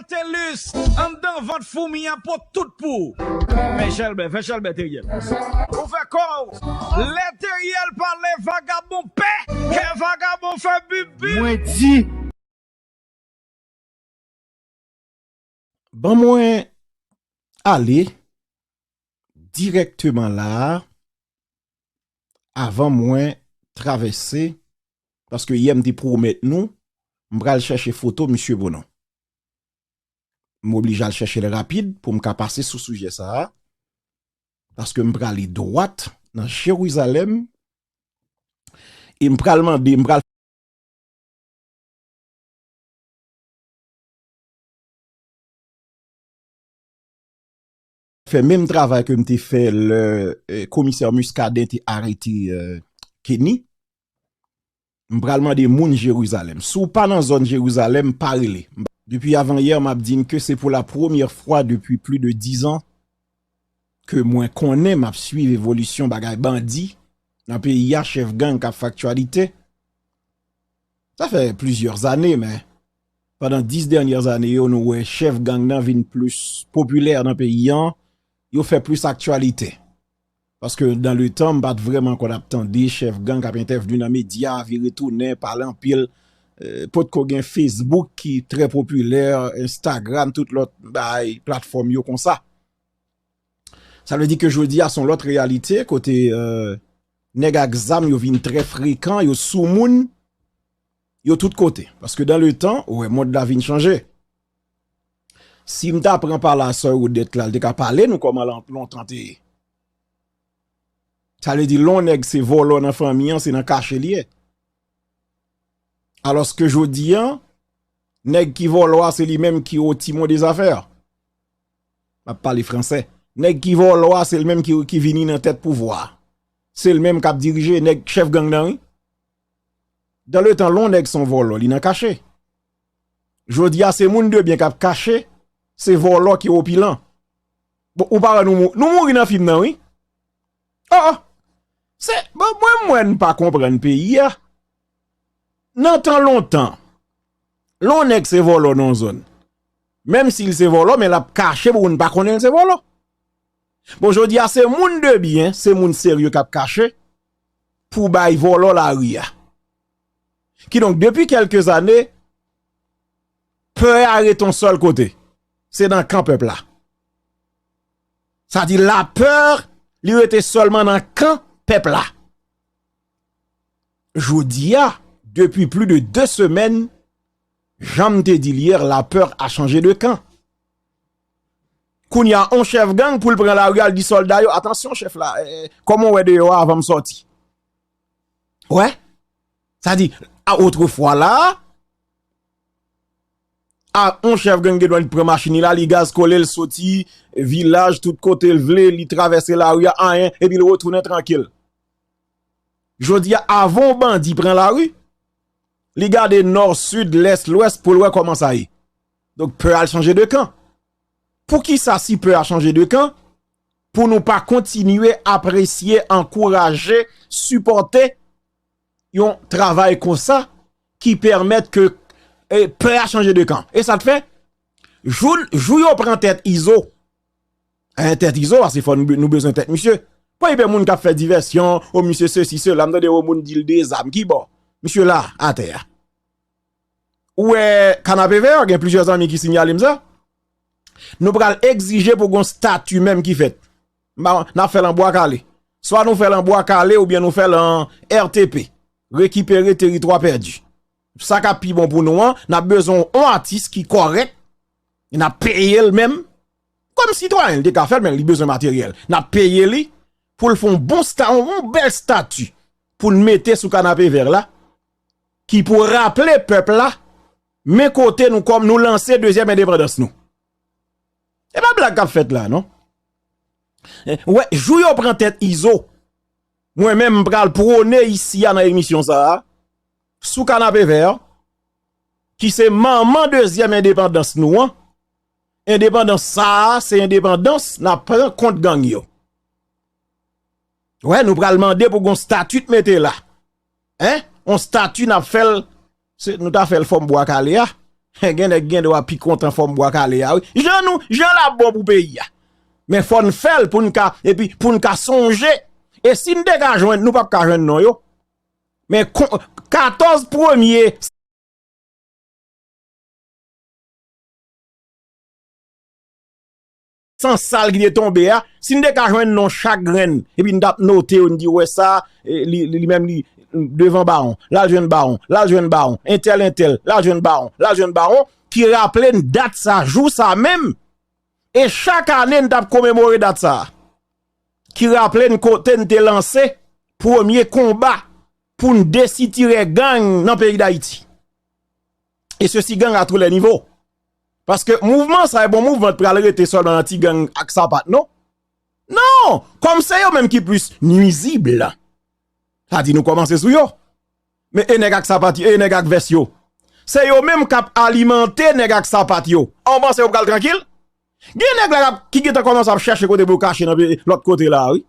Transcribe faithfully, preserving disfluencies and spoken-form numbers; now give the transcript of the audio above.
Telus, anndan vant foumi an pot tout pou ou. Fè chèlbè, fè chèlbè, Teriel. Ou fè kò w. Lè Teriel pale, vagabon pè. Kè vagabon fè bip bip. Mwen di, ban mwen ale dirèkteman la a, avan mwen travèse, paske yè m te pwomèt nou, m pral chèche foto misye pou nou. M oblije al chèche l rapid pou m ka pase sou sijè sa a, paske m prale dwat nan Jerizalèm, e m pral mande, m pral fè menm travay ke m te fè lè, eh, komisè Muscadin te arete, eh, Kenny. M pral mande moun Jerizalèm. Si w pa nan zòn Jerizalèm, pa rele. Depi avanyè, m ap di n ke se pou la premyè fwa depi plis de diz an ke mwen konnen m ap swiv evolisyon bagay bandi nan peyi a, chèf gang k ap fè aktyalite. Sa fè plizyè zane, men pandan dis dènyè zane yo, nou wè chèf gang nan vin plis popilè nan peyi an, yo fè plis aktyalite. Paske dan le tan, m pa t vrèman konn ap tande chèf gang k ap entèvni nan medya, vire tounen, pale anpil. Eh, potko gen Facebook ki trè popilè, Instagram, tout lòt bay, platfòm yo konsa. Sa vle di ke jodi a se yon lòt reyalite kote, eh, nèg ak zam yo vin trè frekan, yo sou moun, yo tout kote. Paske dan le tan, ou wè, mond la vin chanje. Si m ta pran pale a sè Odette la, l te ka pale nou kòman lan-, lontan te ye. Sa vle di, lè yon nèg se vòlò nan fanmi an, se nan kache li ye. Alòske jodi a, nèg ki vòlò a, se li menm ki o timon de zafè a. M ap pale fransè. Nèg ki vòlò a, se li menm ki, ki vini nan tèt pouvwa a. Se li menm k ap dirije, nèg chèf gang nan, wi. Dan le tan, lè yon nèg se yon vòlò, li nan kache. Jodi a, se moun de byen k ap kache, se vòlò ki opilan. Bon, ou pa wè nou mou-, nou mouri nan fim nan, wi. Oh, oh. Se, bon, mwen, mwen pa konprann peyi a. Nan tan lontan, lè yon nèg se vòlò nan yon zòn, menm si l se vòlò, men l ap kache pou moun pa konnen l se vòlò. Bon, jodi a, se moun de byen, se moun serye k ap kache pou bay vòlò lari a. Kidonk, depi kèlke zane, pè a rete yon sèl kote. Se nan kan pèp la. Sa di lapè, li rete sèlman nan kan pèp la. Jodi a, depi plis de de semèn, jan m te di l yè, lapè a chanje de kan. Kounye a, on chèf gang pou l pran lari a, l di sòlda yo, "Atansyon, chèf la, eh, kòman w wè deyò a avan m sòti?" Wè? Sa di, a, otrefwa la, a, on chèf gang gen dwa li pran machin li la, li gaz kole, l soti vilaj, tout kote l vle, li travèse lari a, anyen, epi l retounen trankil. Jodi a, avan yon bandi pran lari, li gade nò, sid, lès, lwès pou l wè kòman sa ye. Donk, pè a chanje de kan. Poukisa si pè a chanje de kan, pou nou pa kontinye apresye, ankouraje, sipòte yon travay konsa ki pèmèt ke, e, pè a chanje de kan? E sa k fè, jou, jou yo pran tèt Izo, en, tèt Izo, paske fò nou, nou bezwen tèt misye. Pran yon pè moun k ap fè divèsyon, o misye sesi, sela, m tande o moun di l dezam, ki bò? Misye la, atè a. Ou wè Kanapevè, gen plizyè zanmi ki siyale m sa. Nou pral egzije pou gon stati menm ki fèt. N ap fè l an bwa kale. Swa nou fè l an bwa kale oubyen nou fè l an R T P. Rekipere teritwa pèdi. Sa k ap pi bon pou nou an, n ap bezwen yon atis ki kòrèk. N ap peye l menm. Kòm sitwayen, li te ka fè l, men li bezwen materyèl. N ap peye li pou l fè yon bon sta-, yon bèl stati pou n mete sou Kanapevè la, ki pou raple pèp la, men kote nou kòm nou lanse dezyèm endepandans nou. E pa blag k ap fèt la, non. Eh, wè, jou yo pran tèt Izo, mwen menm m pral pwone isi a nan emisyon sa a, sou Kanapevè, ki se manman dezyèm endepandans nou an, endepandans sa a, se endepandans n ap pran kont gang yo. Wè, nou pral mande pou gon stati t mete la. Hein? On stati n ap fè l, se, nou ta fè l fòm bwa kale a. Gen nèg gen dwa pi kontan fòm bwa kale a, wi. Jan nou, jan l ap bon pou peyi a. Men fò n fè l pou n ka, epi pou n ka sonje. E si n te ka jwenn, nou p ap ka jwenn non yo. Men kon, katòz premye san sal ki te tonbe a, si n te ka jwenn non chak grenn, epi n t ap note yo, n di, wè sa, e, li, li, li menm li devan bawon, l al jwenn bawon, l al jwenn bawon, entèl, entèl, l al jwenn bawon, l al jwenn bawon, ki raple n dat sa, jou sa menm, e chak ane n t ap komemore dat sa, ki raple n kote n te lanse premye konba pou n desitire gang nan peyi Dayiti. E sesi gang à tous les niveaux. Paske mouvman sa e bon mouvman t pral rete sèlman nan ti gang ak sapat, non? Non! Kòm se yo menm ki plis nwizib, sa di nou kòmanse sou yo. Men e nèg ak sapat yo, e nèg ak vès yo. Se yo menm k ap alimante nèg ak sapat yo. An w panse yo pral trankil? Gen nèg la k ap, ki gentan kòmanse ap chèche kote pou yo kache nan pe-, lòt kote la, wi.